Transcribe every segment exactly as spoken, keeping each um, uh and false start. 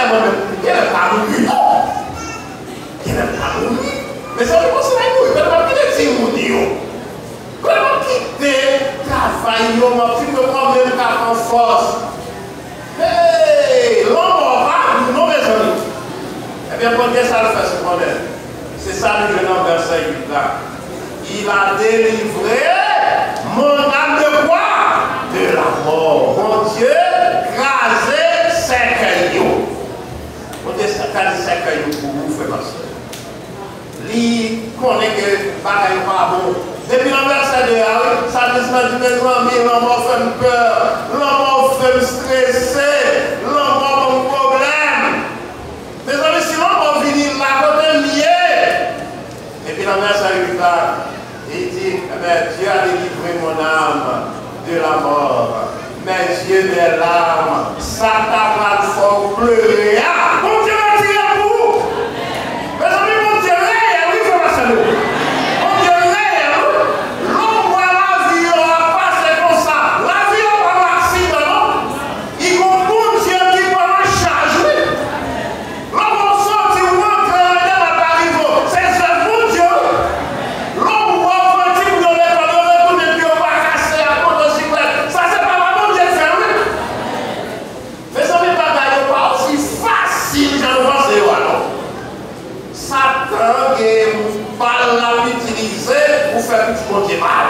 Mwen menm, genlè m pa mouri non. Genlè m pa mouri. Mezanmi, konsa m ap mouri, kote m ap kite timoun yo? Kote m ap kite travay yo, m ap fin yo kòm menm k ap an fòs? Hey, lanmò pa dou non, mezanmi. Ebyen, Bondye sa l fè sou konnen. Se sa nou jwenn nan vèsè uit la. Il a délivré mon âme de quoi? De la mort. Bondye kraze sèkèy yo. Bondye kraze sèkèy yo pou ou, frè m ak sè. Li konnen ke bagay yo pa bon. Depi nan vèsè de a, wi, sa di, sa di, mezanmi, lanmò fè m pè, lanmò fè m strese, lanmò ban m pwoblèm. Mezanmi, si lanmò vini la kote m ye, epi nan vèsè uit la, li di, eh ben, Dieu a délivré mon âme de la mort, mes yeux des larmes. Sa k ta pral fè w plere a, Bondye retire l pou ou. Mezanmi, Bondye reyèl, wi, frè m ak sè m yo. Bondye reyèl, wi. Lè w wè lavi yo ap pase konsa, lavi yo pa yon aksidan, non. Li gon Bondye ki pran an chaj, wi. Lè w soti, w rantre anndan, l ap rive w. Se zèv Bondye, wi. Lè w wè w pran timoun yo lekòl, yo retounen, pye yo pa kase ak motosiklèt. Sa se papa Bondye k fè l, wi. Mezanmi, bagay yo pa osi fasil jan nou panse yo a, non. Satan gen bal l ap itilize pou fè pitit Bondye mal.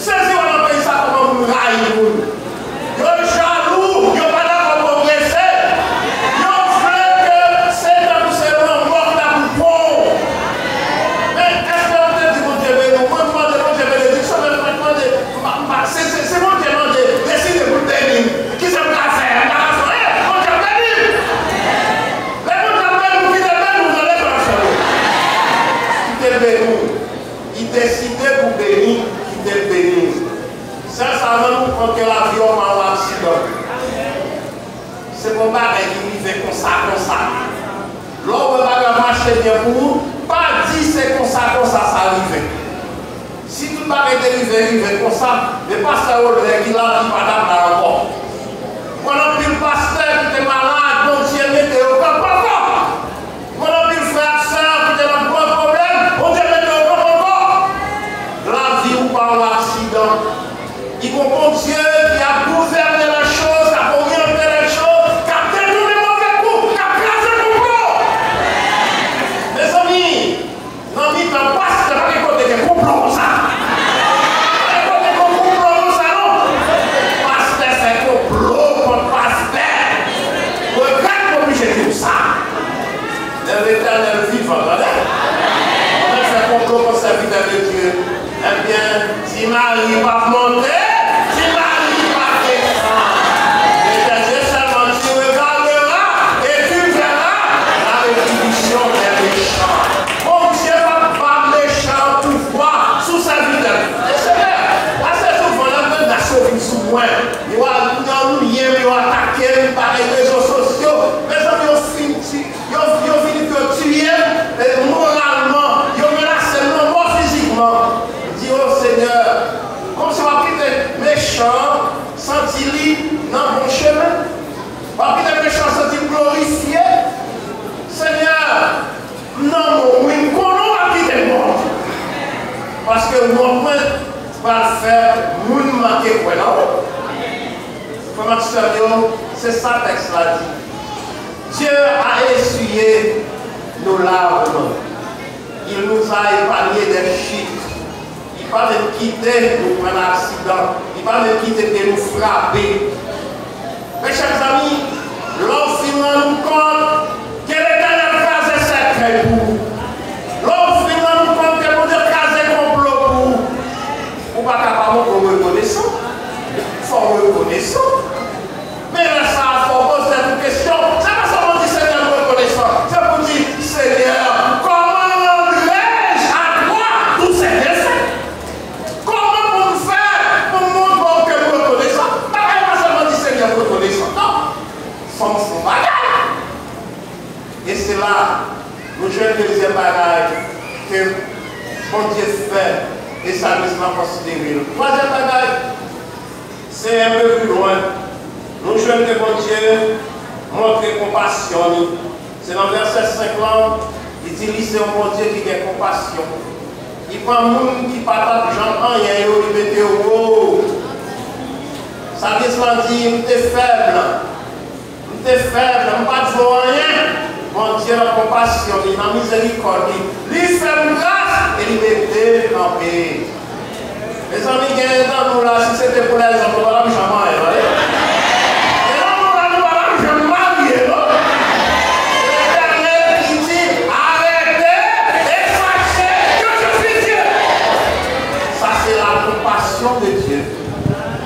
Sezi wè nan peyi sa kòman moun rayi moun. Yo jalou, yo pa dakò pwogrese. Yo vle ke se tankou se lanmò ki ta pou pran w. Men èske w te di Bondye beni w? Mwen, m mande Bondye benediksyon, men mwen, m mande, m pa, m pa, se, se, se Bondye mande, deside pou l beni m. Kisa m ka fè? M pa ka fè anyen. Bondye beni m. Lè Bondye ap beni w, kite l beni w nan levanjil. Kite l beni w. Li deside pou beni, kite l beni. Sè sa, rann ou kont ke lavi w pa yon aksidan. Se pa yon bagay ki rive konsa, konsa. Lè w wè bagay ap mache byen pou ou, pa di se konsa, konsa sa rive. Si tout bagay te rive, rive konsa, men pastè Rodlè ki la, li pa t ap la ankò. Konn anpil pastè ki te malad, Bondye mete yo kanpe ankò. Konn anpil frè ak sè ki te nan gwo pwoblèm, Bondye mete yo kanpe ankò. Lavi ou pa yon aksidan. Li gon Bondye ki ap gouvène lè choz, k ap oryante lè choz, k ap detounen move kou, k ap kraze konplo. Mezanmi, nan mitan pastè, pa gen kote gen konplo konsa. Pa gen kote gen konplo konsa, non. Pastè fè konplo kont pastè. Regrèt m oblije di w sa. Men Letènèl vivan, tande. Mwen fè konplo kont sèvitè de Dye. Ebyen, Ti Mari p ap monte, Ti Mari p ap desann. L'Éternel seulement tu regarderas et tu verras la rétribution des méchants. Bondye p ap ba mechan pouvwa sou sèvitè l. Senyè, ase souvan, lè menas yo vin sou mwen, yo al nan lye m, yo atake m, bagay rezo sosyo. Mezanmi, yo fin ti Yo, yo vin pou yo tiye m, e, moralman, yo menase m lanmò fizikman. M di, o Senyè, kòmsi w ap kite mechan an santi li nan bon chemen? W ap kite mechan an santi l glorifye? Senyè, m nan men w, wi, m konnen w ap kite m wont. Paske wont mwen pral fè moun manke kwè nan ou. Frè m ak sè m yo, se sa tèks la di. Dieu a essuyé nos larmes. Il nous a épargnés des chutes. Li pa menm kite nou pran aksidan. Li pa menm kite pye nou frape. Men chè zanmi, lè w fin rann ou kont ke Letènèl kraze sèkèy pou ou, lè w fin rann ou kont ke Bondye kraze konplo pou ou, ou pa ka pa montre w rekonesan. Fò w rekonesan. Men lè sa a, fò w poze tèt ou kesyon. Se pa sèlman di, Senyè, m rekonesan. Se pou di, Senyè, comment rendrai-je à toi tous ces bienfaits? Kòman pou m fè pou m montre w ke m rekonesan? Bagay pa sèlman di, Senyè, m rekonesan. Non. Fò m fè yon bagay. E se la, nou jwenn dezyèm bagay ke Bondye fè, e sa nou sipoze konsidere l. Twazyèm bagay, se enpe pli lwen, nou jwenn ke Bondye Montre konpasyon li. Se nan vèsè senk lan, li di li se yon Bondye ki gen konpasyon. Li pran moun ki pa t ap janm anyen yo, li mete yo wo. Salmis lan di, "M te fèb, m te fèb, m pa t vo anyen." Bondye nan konpasyon li, nan mizerikòd li, li fè m gras e li mete m kanpe. Mezanmi, gen nan nou la, si se te pou lèzòm, nou pa t ap janm anyen, tande. Gen nan nou la, nou pa t ap janm marye, non. Se Letènèl ki di, "Arrêtez et sachez que je suis Dieu." Sa se la konpasyon de Dye.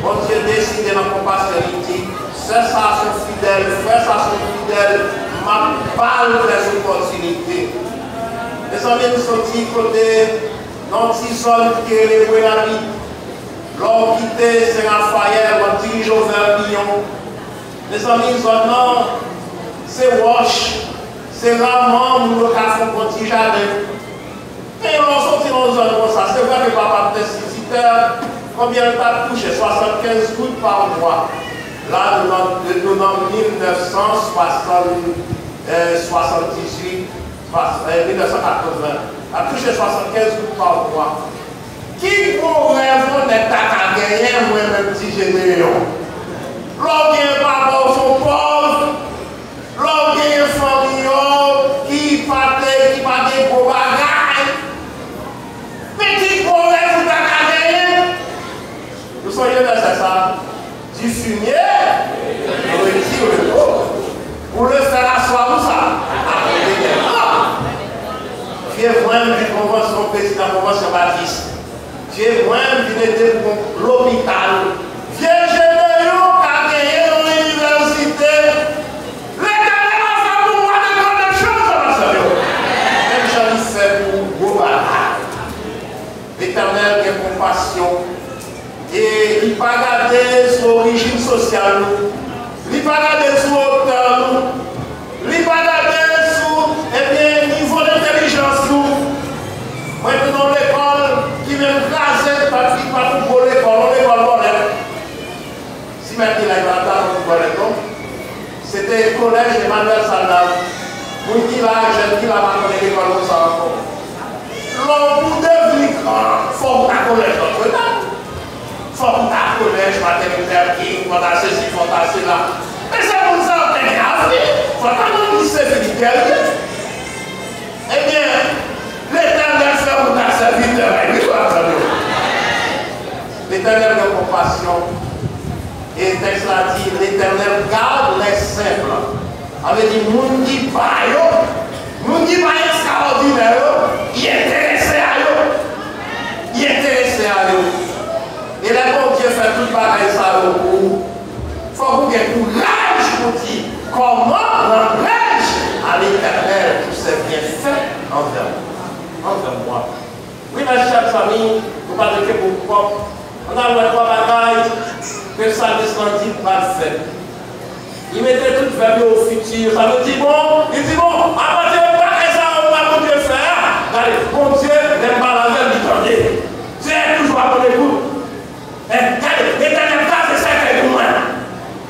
Bondye deside nan konpasyon, li di, "Sè sa a se yon fidèl, frè sa a se yon fidèl, m ap ba l lèzopòtinite." Mezanmi, m soti kote nan yon ti zòn ki rele Bwelabi. Lè w kite Sen Rafayèl, w ap dirije w vè Piyon. Mezanmi, zòn nan, se wòch, se raman, moun yo ka fè yon bon ti jaden. Men lè w soti nan yon zòn konsa, se vre ke papa m te enstititè, konbyen l t ap touche? Swasannkenz goud pa mwa. La, nou nan, nou nan mil nèf san swasann, eh, swasanndizuit, swa-, eh, mil nèf san katreven. L ap touche swasannkenz goud pa mwa. Ki gwo rèv yon nèg ta ka genyen, mwen menm ti Jedeyon? Lè w gen papa w se yon pòv, lè w genyen fanmi w ki pa te, ki pa gen gwo bagay, men ki gwo rèv ou ta ka genyen? Nou sonje vèsè sa a. Du fumier retire le pauvre. Pour le faire asseoir où ça? À côté des grands. Vye mwen m vin konvansyon, prezidan konvansyon batis. Vye mwen m vin ede pou lopital. Vye Jedeyon ka genyen yon inivèsite. Letènèl va fè pou mwen de grandes choses, frè m ak sè yo. Menm jan li fè pou gwo bagay. Letènèl gen konpasyon. E li pa gade sou orijin sosyal nou. Li pa gade sou otè nou. Li pa gade sou, ebyen, nivo entèlijans nou. Mwen te nan yon lekòl ki menm kraze, li pa t, li pa t yon gwo lekòl, yon lekòl bòlèt. Si mèt li la, li pa t yon gwo lekòl, non. Se te kolèj Emmanuel Saldave. Moun ki la, jèn ki la, pa konnen lekòl konsa ankò. Lè w pou devni gran, fò w ta kolèj Notre-Dame. Fò w ta kolèj Martin Luther King, fò w ta sesi, fò w ta sela. Men se moun sa yo te gen avni, fò w ta nan lise Philippe Guerrier. Ebyen, Letènèl fè moun nan sèvitè, wi, frè m ak sè m yo. Letènèl gen konpasyon. E tèks la di, L'Éternel garde les simples. Sa vle di, moun ki ba yo, moun ki pa ekstraòdinè yo, li enterese a yo. Li enterese a yo. E lè Bondye fè tout bagay sa yo pou ou, fòk ou gen kouraj pou di, comment rendrai-je à l'Éternel tous ses bienfaits envers moi? Envers moi. Wi, mèt chak zanmi, nou pa dwe kenbe w pwòp. Ann al wè twa bagay ke salmis lan di l pral fè. Li mete tout vèb yo o fiti. Sa vle di, bon, li di, bon, apati de bagay sa yo, sa Bondye fè a, gade, Bondye, lè m pale avè l, li tande. Dye toujou ap tande kout. Eh, gade, Letènèl kraze sèkèy pou mwen.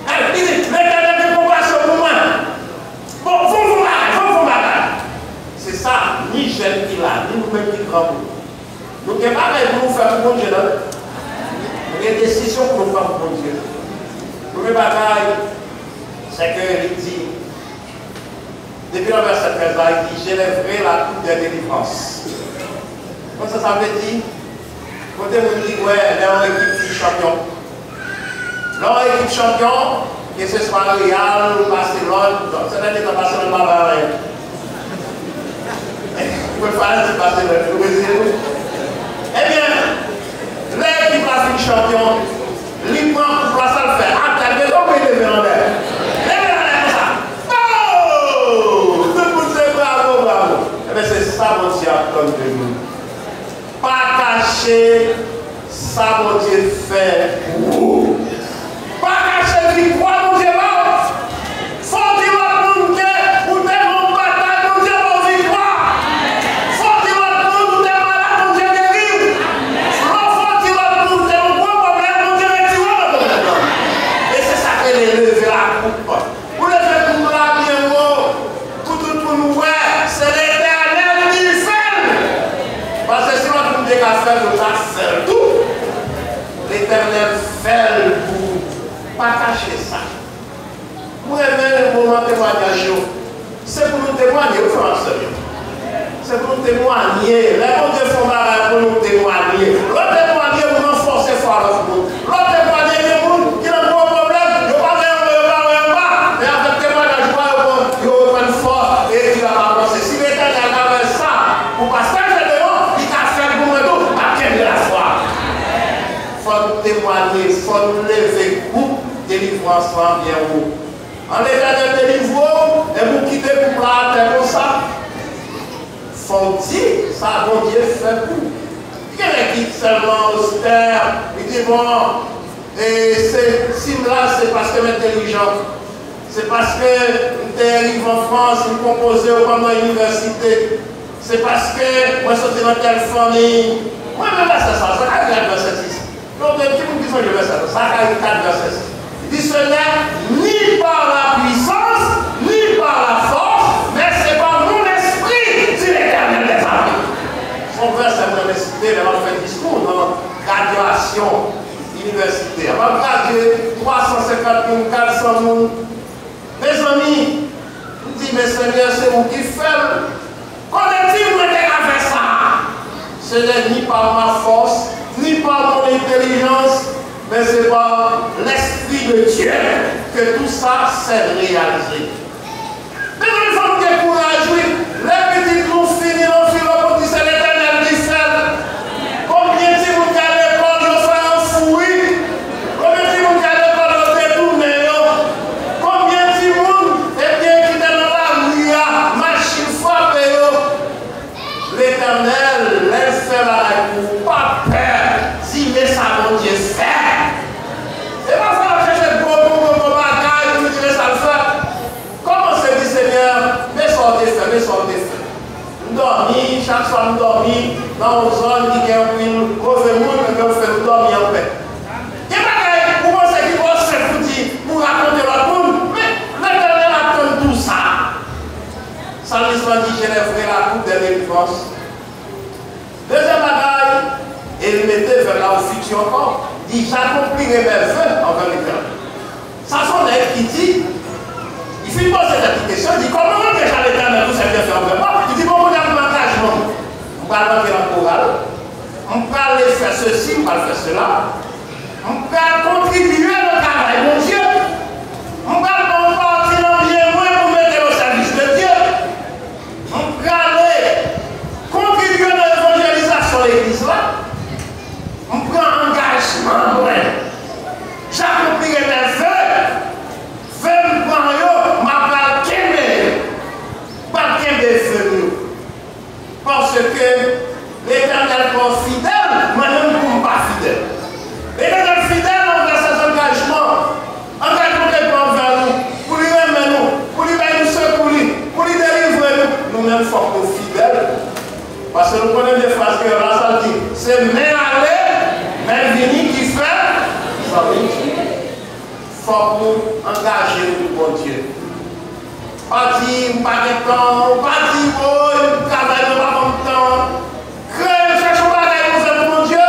Gade, li di, Letènèl gen konpasyon pou mwen. Bon, fò m fè yon bagay, fò m fè yon bagay. Se sa, ni jèn ki la, ni nou menm ki granmoun. Nou gen bagay pou nou fè pou Bondye, non? Nou gen desizyon pou nou pran pou Bondye. Premye bagay, se ke li di, depi nan vèsè trèz la, li di, j'élèverai la coupe de délivrance. Konn sa sa vle di? Kote moun ki kwè lè yon ekip fin chanpyon? Lè yon ekip chanpyon, keseswa Real, Barcelone, bon, sètèn tan Barcelone pa bay anyen. Mwen pa di Barcelone, nou reziye nou. Ebyen, lè ekip la fin chanpyon, li pran koup la, sa l fè? Atè l bezwen, oubyen leve l anlè? Leve l anlè konsa. Oh! Tout moun se bravo, bravo. Ebyen, se sa Bondye ap tann de nou. Pa kache sa Bondye fè pou ou. Pa kache viktwa Bondye ba w. Fò w di lòt moun ke ou te nan yon batay, Bondye ba w viktwa. Fò w di lòt moun ou te malad, Bondye geri w. Fò w di lòt moun ou te nan gwo pwoblèm, Bondye retire w nan pwoblèm nan. E se sa k rele leve lakoup. Ou leve koup Fè l, yo ta fè l tou. Letènèl fè l pou ou. Pa kache sa. Mwen renmen moman temwayaj yo. Se pou nou temwaye, wi, frè m ak sè m yo. Se pou nou temwaye. Lè Bondye fè yon bagay pou nou temwaye. Lè w temwaye, ou ranfòse fwa lòt moun. Lè w temwaye, gen moun ki nan gwo pwoblèm, yo pa wè anwo, yo pa wè anba. Men avèk temwayaj ou a, yo pran, yo reprann fòs, epi y ap avanse. Si Letènèl ta fè sa pou pastè Jedeon, li ka fè l pou mwen tou. M ap kenbe lafwa. Fò n temwaye, fò n leve gwoup delivrans lan byen wo. An Letènèl delivre w, epi w kite gwoup la atè konsa. Fò w di sa Bondye fè pou ou. Gen nèg ki sèlman ostè, li di, bon, e se sim la, se paske m entèlijan. Se paske m te rive an Frans, m konpoze yo pandan inivèsite. Se paske mwen soti nan tèl fanmi. Mwen menm vèsè sa, sa ka vin ak vèsè sis. Donk, ki moun ki sonje vèsè sa? Zacharie quatre, verset six. Il dit, ce n'est ni par la puissance, ni par la force, mais c'est par mon esprit, dit l'Éternel des armées. Se yon vèsè mwen resite lè m ap fè diskou nan gradyasyon inivèsite. M ap gradye twa san senkant moun, kat san moun. Mezanmi, m di, men Senyè, se ou ki fè l. Kote ti mwen te ka fè sa? Ce n'est ni par ma force, ni par mon intelligence, mais c'est par l'Esprit de Dieu que tout ça s'est réalisé. Mezanmi, fò nou gen kouraj, wi. Lè pitit nou fini nan filo pou di se Letènèl ki fè l. Konbyen timoun ki al lekòl, yo fè yon fou, wi? Konbyen timoun ki al lekòl, yo detounen yo? Konbyen timoun, ebyen, ki te nan lari a, machin frape yo? Letènèl, lè l fè bagay pou ou, pa pè, di, men sa Bondye fè. E pafwa, n ap chèche gwo, gwo, gwo, gwo bagay pou nou di, men sa l fè. Kòmanse di, Senyè, men sa w te fè, men sa w te fè. M dòmi, chak swa m dòmi nan yon zòn ki gen anpil move moun, men w fè m dòmi anpè. Gen bagay ou panse ki twò senp pou di, pou rakonte lòt moun, men Letènèl ap tann tou sa. Salmis lan di, j'élèverai la coupe des délivrances. Dezyèm bagay, e l mete vèb la o fiti ankò, li di, j'accomplirai mes vœux envers l'Éternel. Sa se yon nèg ki di, li fin poze tèt li kesyon, li di, kòman deja Letènèl pou sèvitè fè yon vèb la? Li di, bon, kounye a m pran angajman m. M pral rantre nan koral, m pral fè sesi, m pral fè sela, m pral kontribye nan travay Bondye, m pral pran yon pati nan byen mwen pou mete l o sèvis de Dye. M prale kontribye nan evanjelizasyon legliz la. M pran angajman mwen. J'accomplirai mes vœux. Vè m pran yo, m ap pral kenbe yo. M ap kenbe vè m yo. Paske Letènèl twò fidèl, mwen menm pou m pa fidèl. Letènèl fidèl anvè sèzangajman, angajman ke l pran anvè nou, pou li renmen nou, pou li bay nou sekou li, pou li delivre nou. Nou menm, fòk nou fidèl. Paske nou konnen de fraz kreyòl la, sa l di, se men ale, men vini ki fè zanmi. Fòk nou angaje nou pou Bondye. Pa di, "M pa gen tan," pa di, "Woy, travay mwen pa ban m tan." Kreye, chèche yon bagay pou fè pou Bondye.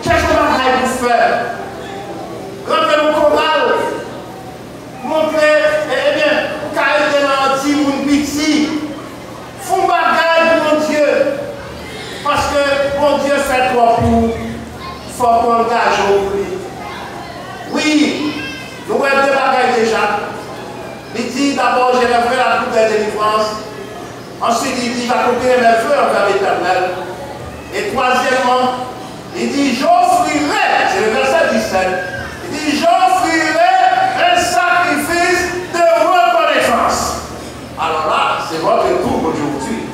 Chèche yon bagay pou fè. Rantre nan koral. Montre, e, ebyen, ou ka ede nan timoun piti. Fè yon bagay pou Bondye. Paske Bondye fè twòp pou ou. Fòk ou angaje w pou li. Wi, nou wè de bagay deja. Li di, d'abord, j'élèverai la coupe des délivrances. Ensuite, li di, j'accomplirai mes vœux envers l'Éternel. Et troisièmement, li di, j'offrirai, c'est le verset dix-sept, li di, j'offrirai un sacrifice de reconnaissance. Alors là, c'est votre tour aujourd'hui.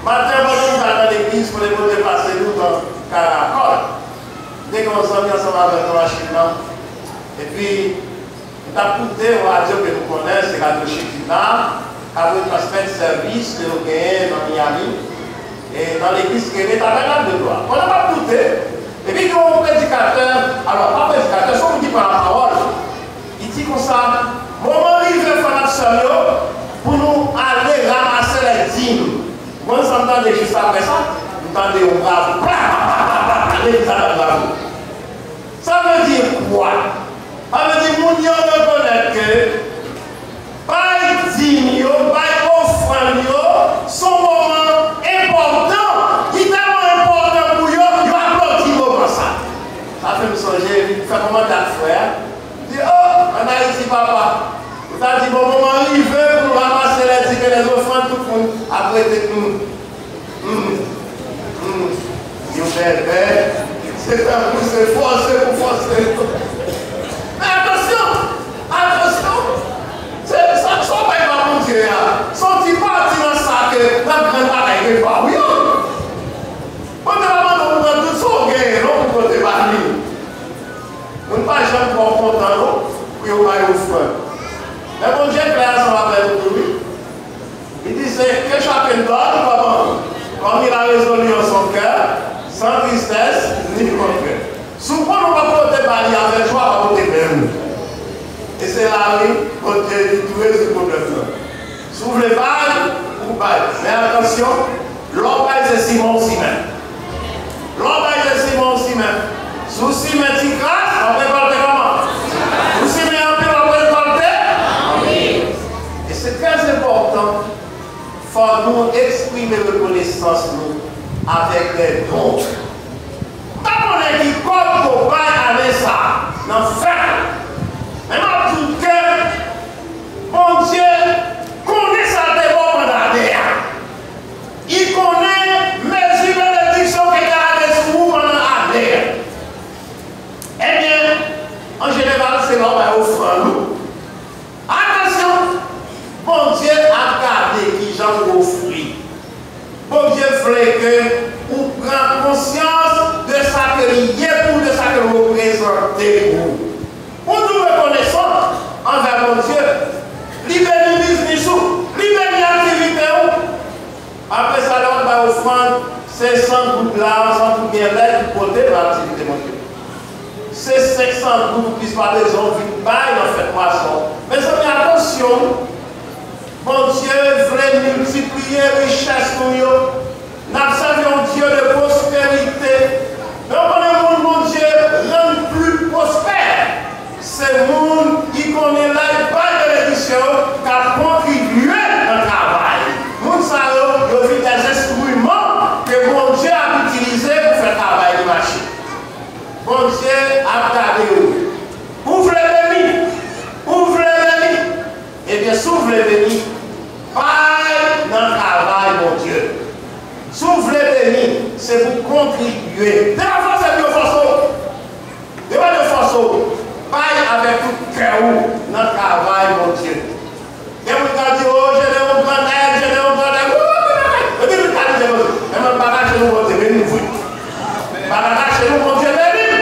Maten, mwen menm, m t al nan legliz pou le Bondye pase nou nan Karakòl. M te gen yon zanmi ansanm avèk nan machin nan. Epi, m t ap koute yon radyo ke nou konnen, se Radyo Shekinah, k ap retransmèt sèvis ke yo genyen nan Miami, e nan legliz ki rele Tabènak de Glwa. Pandan m ap koute, epi gen yon predikatè, alò, pa predikatè, se yon moun ki pran lapawòl. Li di konsa, moman rive, frè m ak sè m yo, pou nou ale ranmase lèdim. Ou konn sa m tande jis apre sa? M tande yon bravo, pra, pra, pra, pra, pra, legliz la bat bravo. Sa vle di kwa? Sa vle di moun yo rekonèt ke bay dim yo, bay ofrann yo, se yon moman enpòtan. Li tèlman enpòtan pou yo, yo aplodi moman sa. Sa fè m sonje, fè kòmantè ak frè a. Di, o, ann Ayiti, papa, ou ta di, bon, moman rive pou nou ranmase les dîmes et les offrandes, tout moun ap rete, hmm, hmm, hmm. Yo bèbè, se tankou se fòse pou fòse. Men atansyon, atansyon, se sa, sa w bay pa Bondye a, se yon ti pati nan sa ke nan gran bagay ke l ba w yo. Bondye pa mande w pran tout sa w genyen, non, pou pote ba li. Moun pa janm twò kontan, non, pou yo bay ofrann. Men Bondye klè ansanm avè nou tou, wi. Il disait, que chacun donne comme, comme il a résolu en son cœur, sans tristesse ni regret. Si w konnen w p ap pote ba li avèk jwa, pa pote menm. E se la, wi, Bondye li tou rezoud pwoblèm nan. Si w vle bay, ou bay. Men atansyon, lè w bay, se simen w simen. Lè w bay, se simen w simen. Si w simen ti kras, w ap rekòlte kòman? Si w simen anpil, w ap rekòlte anpil. E se trè enpòtan, fò nou eksprime rekonesans nou avèk dè don. M pa konnen ki kòb ke w bay ane sa a nan fèt ou. Men m ap di w ke Bondye konnen sa l te ba w pandan ane a. Li konnen mezi benediksyon ke l te lage sou ou pandan ane a. Ebyen, an jeneral, se lè w bay ofrann ou. Atansyon! Bondye ap gade kijan ou ofri. Bondye vle ke ou pran konsyans de sa ke li ye pou ou, de sa ke l reprezante pou ou. Ou toujou rekonesan anvè Bondye. Li beni biznis ou, li beni aktivite ou. Apre sa, lè w ap bay ofrann, se san goud la, san goud byen lèd ou pote nan aktivite Bondye. Se senk san goud ou plis pa bezwen w vin bay nan fèt pwason. Mezanmi, atansyon! Bondye vle miltipliye richès nou yo. N ap sèvi yon Dye de pwosperite. Men w konnen moun Bondye rann pli pwospè, se moun ki konnen lè l bay benediksyon yo k ap kontribye nan travay. Moun sa yo, yo vin dè enstriman ke Bondye ap itilize pou fè travay li mache. Bondye ap gade w. Ou vle beni? Ou vle beni? Ebyen, si w vle beni, bay nan travay Bondye. Si w vle beni, se pou kontribye. Devan fòse pou yo fòse w. Devan yo fòse w. Bay avèk tout kè ou nan travay Bondye. Gen moun k ap di, o, je n'ai un grand aide, je n'ai un grand aide. Wi, wi, wi, wi. Epi nou ka di, men mwen pa kache nou Bondye beni m vre. M pa ka kache nou Bondye beni m.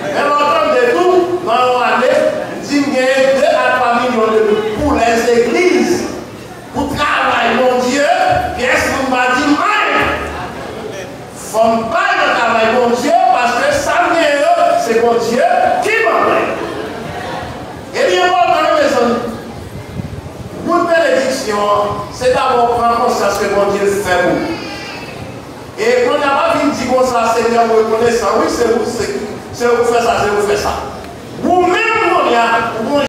Men lè w tande tou, nan yon ane, m di m genyen de a twa milyon de goud pou lèzegliz, pou travay Bondye, pyès moun pa di m anyen. Fò m bay nan travay Bondye, paske sa m genyen yo, se Bondye ki ban mwen. E li enpòtan, wi, mezanmi. Wout benediksyon an, se dabò pran konsyans ke Bondye fè pou ou. E kounye a, pa vin di konsa, Senyè, m rekonesan, wi, se ou, se, se ou k fè sa, se ou k fè sa. Ou menm, kounye a, ou gon